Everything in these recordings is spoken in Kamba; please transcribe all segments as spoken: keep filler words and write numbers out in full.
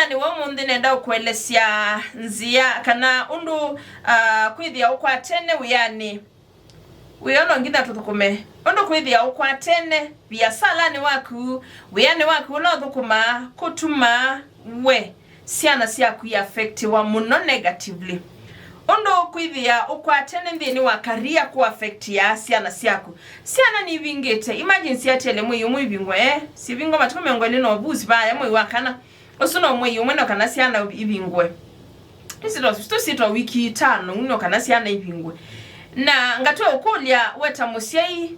Wĩanĩ wa ũmũnthĩ nenda ũkũelesya nzĩa kana ũndũ, ah, kwĩthĩa ũkwatene wĩanĩ. Wĩoo no nginya tũthũkũme. Ũndũ kwĩthĩa ũkwatene, viasalanĩ waku, wĩanĩ waku ũla ũthũkũmaa, kũtumaa we syana syaku iaffectiwa mũno negatively. Ũndũ kwĩthĩa ũkwatene nthĩnĩ wa career kũaffectia syana syaku. Syana nivingĩte, imagine siatiele mwei ũmwe ivingwe, eh? Sivingwa matukũ mĩongo ĩlĩ na ũvusi vaya mwei wa kana. Ũsu no mwei ũmwe no kana syana ivingwe. Tũsitwa, tũsitwa wiki itano no kana syana ivingwe. Na ngatwa ũkũlya we ta mũsyai,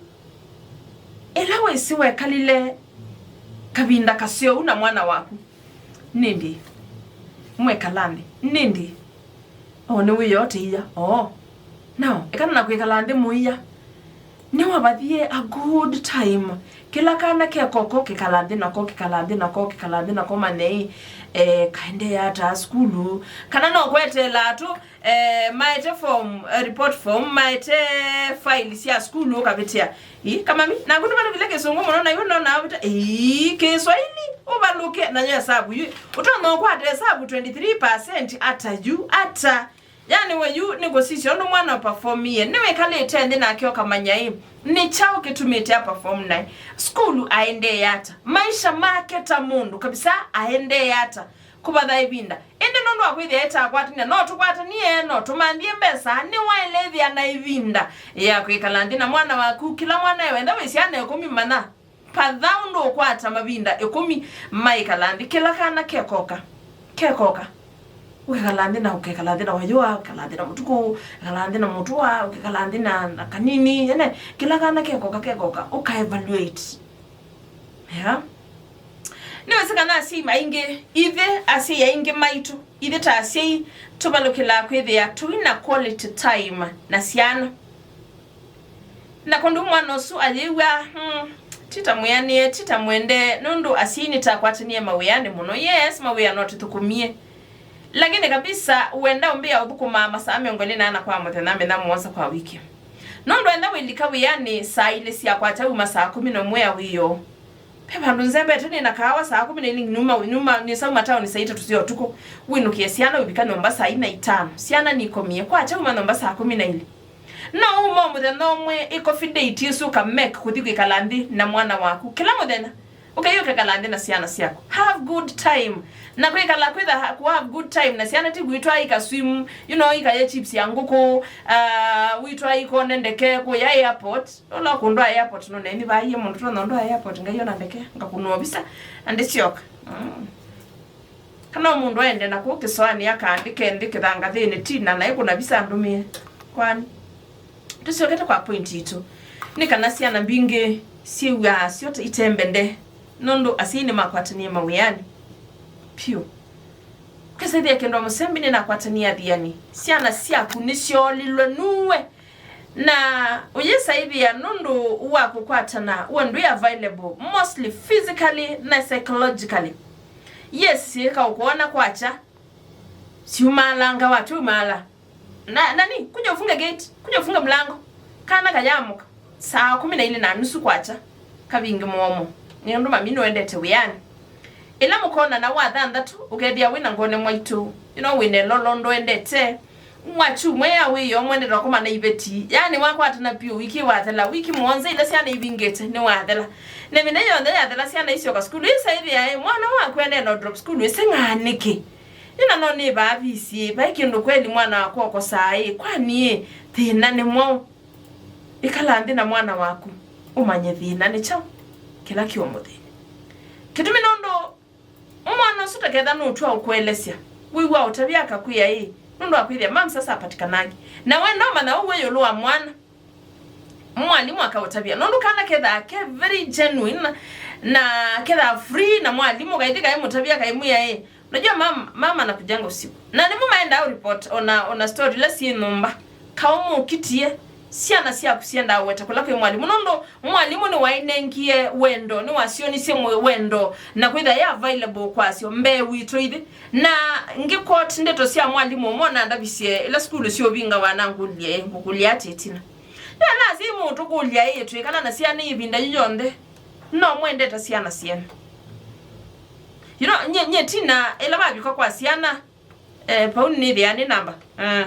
ĩla wĩsĩ wekalile kavinda kaseo na mwana waku, nĩndĩ mwekala nthĩ, nĩndĩ O, nĩwĩyoteia. O. Now, ekana na kwĩkala nthĩ mũia. Nĩwavathie a good time. Kĩla kana ke koko, kĩkala nthĩ nako, kĩkala nthĩ nako, kĩkala nthĩ nako, manyei, eh, kaendeea ata sukulu. Kana no kweteela tu, eh, maete form, eh, report form, maete file sya sukulu ũkavĩtĩa. Ii, kamami, naku nĩvalũkile kĩsũngũ mũno, na yu nona vata, ii, kĩswaili, ũvalũke, nayo esavu yu, ũtonya ũkwata esavu twenty-three percent ata yu, ata? Yani we yu nĩkũsisya ũndũ mwana ũperformie, nĩwĩkalĩte nthĩ nake ũkamanya ĩ, nĩ kyaũ kĩtumĩte aperform naĩ? Sukulu aendee ata? Maisha make ta mũndũ kabisa aendee ata? Kũvatha ĩvinda. Ĩndĩ nũndũ wa kwĩthĩa ĩtakwatania, no tũkwatanie, no tũmanthie mbesa, nĩwaĩle ĩthĩa na ĩvinda ya kwĩkala nthĩ na mwana waku. Kĩla mwana e wenda wĩ syana ĩkũmi mana. Patha ũndũ ũkwata mavinda ĩkũmi maĩkala nthĩ. Kĩla kana kekoka, kekoka. Ũkekala nthĩ na ũkekala nthĩ na wayũa, ũkekala nthĩ na mũtukũ, ũkekala nthĩ na mũtũa, ũkekala nthĩ na, na kanini, ene, kĩla kana kekoka, kekoka, ũka evaluate. Yeah. Nĩwĩsĩ kana asyai aingĩ, ithyĩ asyai aingĩ maitũ, ithyĩ ta asyai, tũvalũkĩlaa kwĩthĩa tũi na quality time na syana. Na kũndũ mwana ũsu ayĩw'a, mm, ti ta mwĩanĩe, ti ta mwende, nũndũ asyai nĩtakwatanie mawĩanĩ mũno. Yes, mawĩa no tũthũkũmie. Lakini kabisa, wenda ũmbĩa ũthũkũmaa masaa mĩongo ĩlĩ na ana kwa mũthenya, mĩthenya mũonza kwa wiki. Nũndũ enda wĩlika wĩanĩ saa ilĩ sya kwakya uma saa kũmi na ũmwe ya wĩoo. Ve vandũ nzembete nĩ na kaawa saa kũmi na ilĩ numa, numa, nĩsauma taoni saa itatũ sya ũtukũ. Wĩnũkĩe syana ũvika nyũmba saa ina itano. Syana nikomie. Kwakya uma nyũmba saa kũmi na ilĩ. No uma o mũthenya ũmwe, ĩ coffee date ĩsu ũka make kũthi kwĩkala nthĩ na mwana waku. Kĩla mũthenya. Ũkei ũkekala nthĩ na syana syaku. Have good time. Na kwĩkala kwĩtha ha-, ku have good time na syana ti kwĩtwa ika swim, you know, ikaye chips ya ngũkũ, uh, wĩtwa ikone ndeke kũya airport. Ũla kũndũ airport no neni vaie mũndũ tona ũndũ airport ngai ona ndeke, ngakũnwa visa, na ndĩsyoka. Mm. Kana mũndũ aende na kũu kĩsoani akaandĩke nthĩ kĩthangathĩnĩ, ti na naĩ kũna visa ndũmĩe. Kwani? Tũsyokete kwa point itũ. Nĩ kana syana mbingĩ syĩw'aa syo ta itembende, nũndũ asyai nĩmakwatanie mawĩanĩ. Piũ. Ũkĩsethĩa kĩndũ mũsembi nĩnakwatanie athiani. Syana syaku nĩsyoolilwe nuwe. Na ũyĩsaĩthĩa nũndũ wa kũkwatana, we ndwĩ available, mostly physically na psychologically. Yes, ĩka ũkwona kwakya, syumaalanga watwaumaala. Na, nani, kuja ufunge gate, kuja ufunge mlango. Kana kayamũka saa kũmi na ilĩ na nusu kwakya, kavinge mũomo. Nĩ ũndũ mami nũendete wĩanĩ. Ĩla mũkonana wa thanthatũ, ũkethĩa wĩ na ngone mwaitũ. You know, wĩ na ĩlolo ndũendete. Mwachu mwe ya wĩyo mwendete ũkoma na iveti. Yani wakwatana piũ wiki wathela, wiki mũonza ila syana ivingĩte nĩ wathela. Na ĩvinda yonthe yathela syana isyoka sukulu, isaĩthĩa ĩ, mwana waku ene no drop sukulu, ĩsĩ ng'anĩke. Ĩna no nĩ vaa visi, vai kĩndũ kweli mwana wakwa ũkosaa ĩ, kwani ĩ, thĩna nĩ mwaũ? Ĩkala nthĩ na mwana waku, ũmanye thĩna nĩ kyaũ kĩla kĩũmũthĩnĩ. Kĩtumi nũndũ mwana ũsu taketha nũtw'a ũkũelesya, wĩw'a ũtavya akakwĩa ĩ, nũndũ wa kwĩthĩa mam sasa apatikanangi. Na we ndomanya ũw'e ĩũlũ wa mwana, mwalimũ akaũtavya. Nũndũ kana kethaa ke very genuine, na kethaa free na mwalimũ, kaithi kaimũtavya kaimwĩa ĩ, unajua mama, mama anakujanga usiku. Na nĩmo maendaa report ona, ona story ila syĩ nyũmba. Kaũ mũkitie, syana syaku syendaa weta kũla kwĩ mwalimũ. Nũndũ mwalimũ nĩwainengie wendo, nĩwasyonisye mwĩ wendo, na kwĩtha e available kwasyo mbee witũ ithyĩ. Na ngĩ quote ndeto sya mwalimũ ũmwe nandavisye ĩla sukulu syũvingawa, nangũlilye, ngũkũlya atĩ ĩtina. Nĩnasya mũtũkũlya ĩ, twĩkala na syana ĩvinda yu yonthe, no mwendete syana syenu? You know, nye, nye tina ĩla vavika kwa syana, eh, vau nĩnĩthĩa nĩ namba. Eh.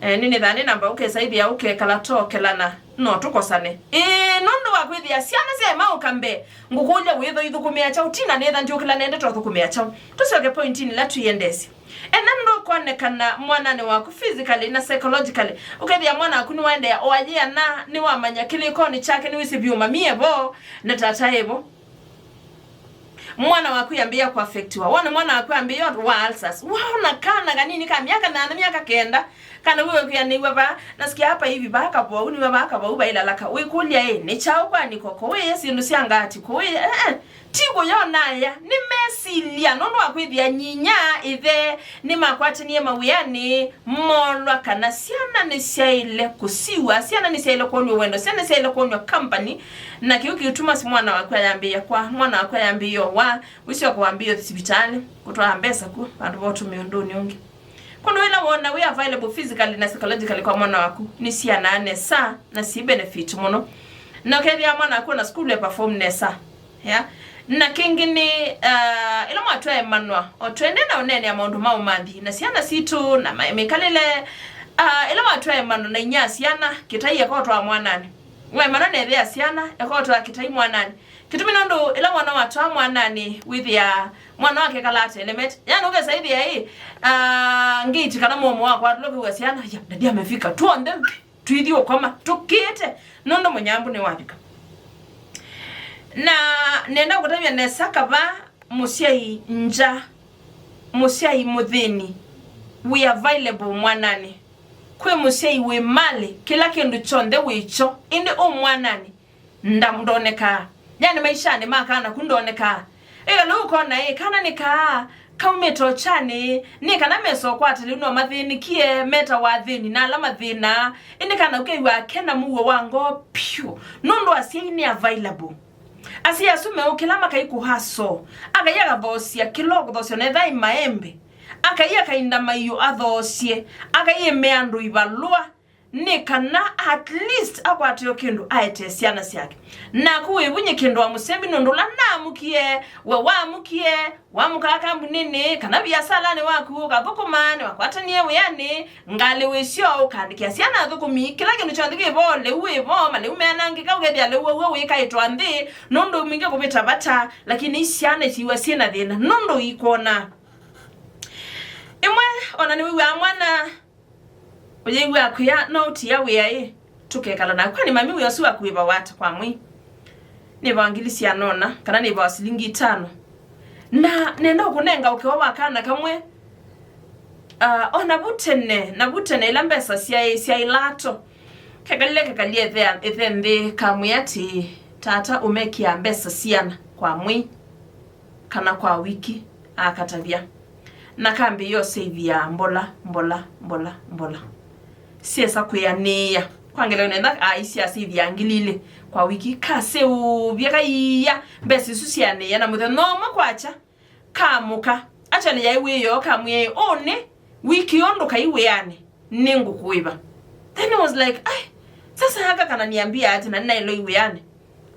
Eh, nĩnĩthaa nĩ namba, ũkesa ĩthĩa ũkekala tokelana, no tũkosane. Ĩĩ, nũndũ wa kwĩthĩa syana syaĩ maũka mbee, ngũkũlya wĩtho ithũkũmĩa kyaũ, tina nĩtha ndyũkĩla nende tothũkũmĩa kyaũ. Tũsyoke pointini ĩla twĩendesye. Ethĩwa ndũkwonekana mwananĩ waku physically na psychologically, ũkethĩa mwana waku nĩwaendeea o ayĩana, nĩwamanya kĩlĩkonĩ kyake, nĩwĩsĩ vyũ mami evo na tata evo. Mwana waku yambĩĩa kũaffectiwa. Wona mwana waku ambĩĩa wa ulcers. Waona kana kanini ka myaka nana, myaka kenda, kana wewe kũyanĩw'a vaa, nasikia hapa hivi, vaa kavou, niwe vaa kavou, vailalaka. Wĩkũlya, ĩ, nĩ kyaũ kwani koko? Wĩĩ syĩndũ sya ngati kũĩ? Eh, eh. Ti kũyonaya, nĩ mesilya, nũndũ wa kwĩthĩa nyinya, ĩthe, nĩmakwatanie mawĩanĩ, molwa kana syana nĩsyaĩle kũsiw'a, syana nĩsyaĩle kwonw'a wendo, syana nĩsyaĩle kwonw'a company, na kĩu kĩtuma si mwana waku ayambĩĩa kwa, mwana waku ayambĩĩa wa, wĩsyoka wambĩĩa sivitalĩ, kũtwaa mbesa ku, vandũ va ũtũmĩa ũndũnĩ ũngĩ. Kũndũ ĩla wona wĩ available physically na psychologically kwa mwana waku, nĩsianaa nesa na si benefit mũno. Na ũkethĩa mwana waku ona sukulu e perform nesa. Yeah. Na kĩngĩ nĩ, uh, ĩla mwatwae manwa, o twende na ũneenea maũndũ ma ũmanthi na syana sitũ na ma-, mĩkalĩle, uh, ĩla mwatwae manwa na inyia syana, kĩtai ekotwaa mwananĩ. Wae manwa na ĩthe ya syana, ekotwaa kĩtai mwananĩ. Kĩtumi nũndũ ĩla mwana watwaa mwananĩ, wĩthĩa mwana wake kala atelemete. Yani ũkesa ĩthĩa ĩ, uh, ngĩti kana mũomo wakwa atũlũkĩw'a syana, ya, dadi amefika, tuonthe. Tũithi ũkoma tũkĩte nũndũ mũnyambũ nĩwavika. Na nenda kũtavya nesa kava mũsyai ngya, mũsyai mũthĩni, wĩ available mwananĩ. Kwĩ mũsyai wĩ malĩ, kĩla kĩndũ kyonthe wĩkyo, ĩndĩ ũ mwananĩ nda-, ndonekaa. Yani maishanĩ ma kana ku ndonekaa. Ĩkalũ ũkona ĩ, kana nĩ kaa kaumĩte ũkyanĩ, nĩ kana mesa ũkwata lĩu no mathĩnĩkie, metawa athĩni na ala mathĩnaa, ĩndĩ kana ũkew'a ake na mũuo wa ngoo pyũ, nũndũ asyai nĩ available. Asyai asu meũkĩla makai kũhaso, akai akathoosya kĩla ũkũthoosya, onetha ĩ maembe, akai akainda maiũ athoosye, akai ĩmea andũ ivalũa, nĩ kana at least akwate o kĩndũ aetee syana syake. Naku wĩvũny'e kĩndũ wa mũsembi nũndũ ũla naamũkie, we waamũkie, wamũkaa kambuninĩ, kana viasalanĩ waku ũkathũkũma, nĩwakwatanie wĩanĩ, ngalĩ wĩsyo, ũkaandĩkĩa syana athũkũmi, kĩla kĩndũ kyonthe kĩvo, lĩu wĩvo, malĩu menangĩka, ũkethĩa lĩu waw'a wĩkaĩtwa nthĩ, nũndũ mwingĩ kũvĩta vata, lakini syana isiwa syĩ na thĩna, nũndũ ikwona. Ĩmwe, ona nĩwĩw'aa mwana ũyĩw'a akwĩa, no ũtia wĩa ĩ, tũkekala naku. Kwani mami wĩa ũsu wa kũĩvawa ata kwa mwei? Nĩvawa ngili siana ũna, kana nĩvawa silingi itano. Na nenda ũkũnenga ũkĩwa wa kana kamwe, ah, o navu tene, navu tene ĩla mbesa syaĩ, syaĩ lato. Kekalile, kekalile ĩthe, ĩthe nthĩ, kamwĩa atĩĩ, tata ũmekĩa mbesa siana kwa mwei kana kwa wiki, akatavya. Na kambĩĩa ũseivia mbola, mbola, mbola, mbola. Syesa kwĩanĩĩa. Kwa ngelekany'o, nenda aisye aseivia ngili ilĩ kwa wiki, kaseũvya kaiia, mbesa isu syanĩĩa, na mũthenya ũmwe kwakya, kamũka. Actually, yaĩ wĩoo, kamwĩa, ũnĩ, wiki ĩyo ndũkai wĩanĩ, nĩngũkũĩva. Then I was like, ai, sasa haka kana niambia aje na ninaĩloi wĩanĩ?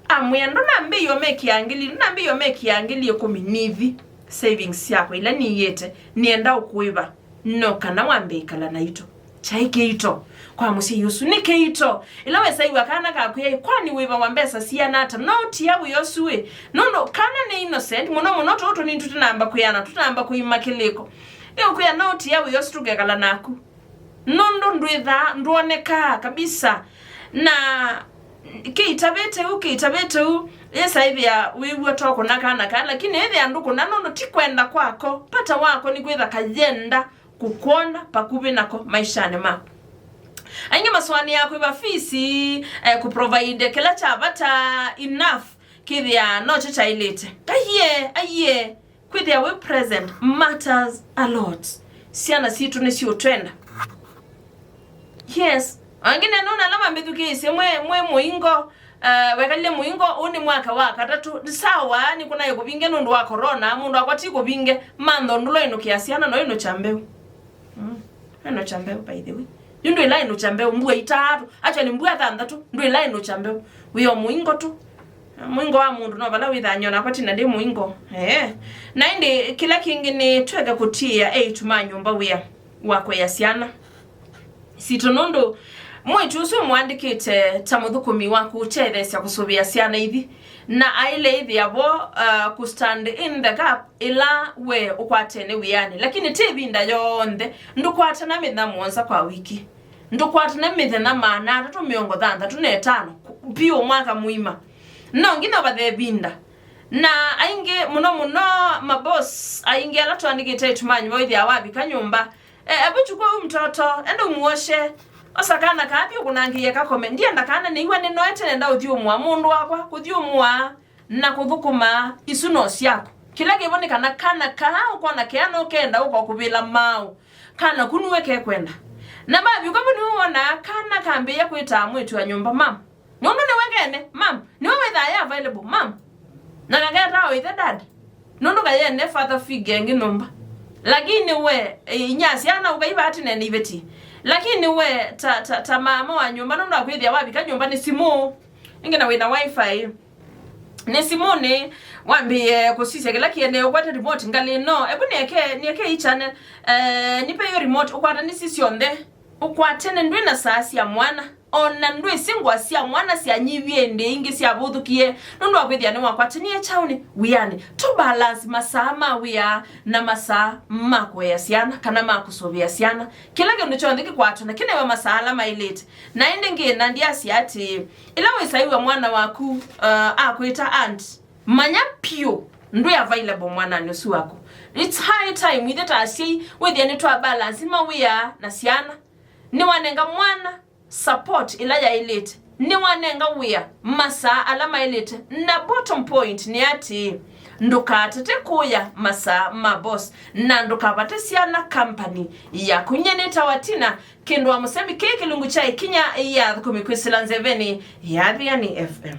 Amwĩa, ndũnambĩie ũmekĩa ngili, ndũnambĩie ũmekĩa ngili ĩkũmi nithi savings syakwa ila niĩte, nĩenda ũkũĩva, no kana wambe ĩkala naitũ. Kyaĩ kĩito kwa mũsyai ũsu, nĩ kĩito. Ĩla wesa ĩw'a kana kakwĩa, kwani wĩvawa mbesa siana ata? No tia wĩa ũsu ĩ, nũndũ kana nĩ innocent mũno mũno, tũũ tũnini tũtanamba kwĩana, tũtanamba kũima kĩlĩko. Ĩũkwĩa no tia wĩa ũsu tũkekala naku. Nũndũ ndwĩthaa, ndwonekaa kabisa. Na kĩitavĩte ũu, kĩitavĩte ũu, yĩsa ĩthĩa wĩw'a tokũna kana kaa, lakini ĩthĩa ndũkũna nũndũ ti kwenda kwako. Vata wako nĩ kwĩtha kayenda kũkwona vakuvĩ nako maishanĩ maku. Aingĩ masũanĩaa kwĩva fees, eh, kũprovide kĩla kya vata enough, kĩthĩa nokyo kyaĩlĩte. Aiee, aiee. Kwĩthĩa wĩ present matters a lot. Syana sitũ nĩsiũtwenda. Yes. Angĩ neno na ala mamĩthukĩĩsye mwĩ, mwĩ mũingo, uh, wekalile mũingo, ũũ nĩ mwaka wa katatũ. Sawa, nĩkũnaĩ kũvinge nũndũ wa corona, mũndũ wakwa ti kũvinge, mantho ndũla ĩnũkĩa syana no ĩnũkya mbeũ. Mm. Ĩnũkya mbeũ, by the way. Yu ndwĩla ĩnũkya mbeũ, mbua itaatũ. Actually, mbua thanthatũ, ndwĩla ĩnũkya mbeũ. Wĩ o mũingo tu. Mũingo wa mũndũ no vala wĩthaa nyona akwa tina ndĩ mũingo. Ee. Na ĩndĩ kĩla kĩngĩ nĩ tweke kũtiĩa eĩtu ma nyũmba wĩa wa kũea syana sitũ, nũndũ mwĩĩtu ũsu ũmũandĩkĩte ta mũthũkũmi wa kũũtetheesya kũsũvĩa syana ithi, na aĩle ĩthĩa vo, uh, kũ stand in the gap ĩla we ũkwatene wĩanĩ. Lakini ti ĩvinda yonthe, ndũkwatana mĩthenya mũonza kwa wiki, ndũkwatana mĩthenya maana atatũ mĩongo thanthatũ na ĩtano piũ mwaka mũima. No nginya ũvathe ĩvinda. Na aingĩ mũno mũno, maboss aingĩ ala tũandĩkĩte ĩtumanyi, voithĩa wavika nyũmba, e, ebu chukua huyu mtoto, enda umuoshe, osa kana kaa vyũ kũnangĩie kakome. Ndienda kana nĩiwa nĩnoete, nenda ũthyũmũa mũndũ wakwa, kũthyũmũa na kũthũkũma isu no syaku. Kĩla kĩvo nĩ kana kana kaa ũkona kea no kenda ũka kũvĩla maaũ, kana kũnue kekwenda. Na mavyũka vu nĩwonaa kana kambĩĩa kwĩtaa mwĩĩtu wa nyũmba, mam. Nũndũ nĩwe kene, mam, nĩwe wĩthaa e available, mam. Na kaketaa o ithe, dad. Nũndũ kayene father figure ĩngĩ nyũmba. Lakini we, e, inya syana ũkaiva atinene iveti. Lakini we, ta, ta, ta mama wa nyũmba, nũndũ akwĩthĩa wavika nyũmba nĩ simũ. Ĩngĩ na wĩna wifi. Nĩ simũnĩ, wambĩĩe kũsisya kĩla kĩendeee, ũkwate remote ngalĩ ĩno. Ebu nĩeke, nĩeke ii channel. Eh, nipe yo remote, ũkwata nĩsi syonthe. Ũkwatene ndwĩ na saa sya mwana. O na ndwĩsĩ ngũa sya mwana syanyivie ĩndĩ ingĩ syavũthũkie, nũndũ wa kwĩthĩa nĩwakwatanie kyaũnĩ wĩanĩ. Tũ balance masaa ma wĩa na masaa ma kũea syana, kana ma kũsũvĩa syana. Kĩla kĩndũ kyonthe kĩkwatwe na kĩnewe masaa ala maĩlĩte. Na ĩndĩ ngĩna ndyasya atĩĩ, ĩla wĩsaiw'a mwana waku, uh, akwĩta aunt, manya pyũ ndwĩ available mwananĩ ũsu waku. It's high time ithe ta asyai wĩthĩa nĩtwa balance mawĩa na syana. Nĩwanenga mwana support ĩla yaĩlĩte. Nĩwanenga wĩa masaa ala maĩlĩte. Na bottom point nĩ atĩĩ, ndũkatate kũya masaa ma boss, na ndũkavate syana company yaku. Nyie nĩtawa Tina, kĩndũ wa mũsembi kĩ kĩlungu kya ĩkinya ya athũkũmi kwĩsĩla nzevenĩ ya Athiani F M.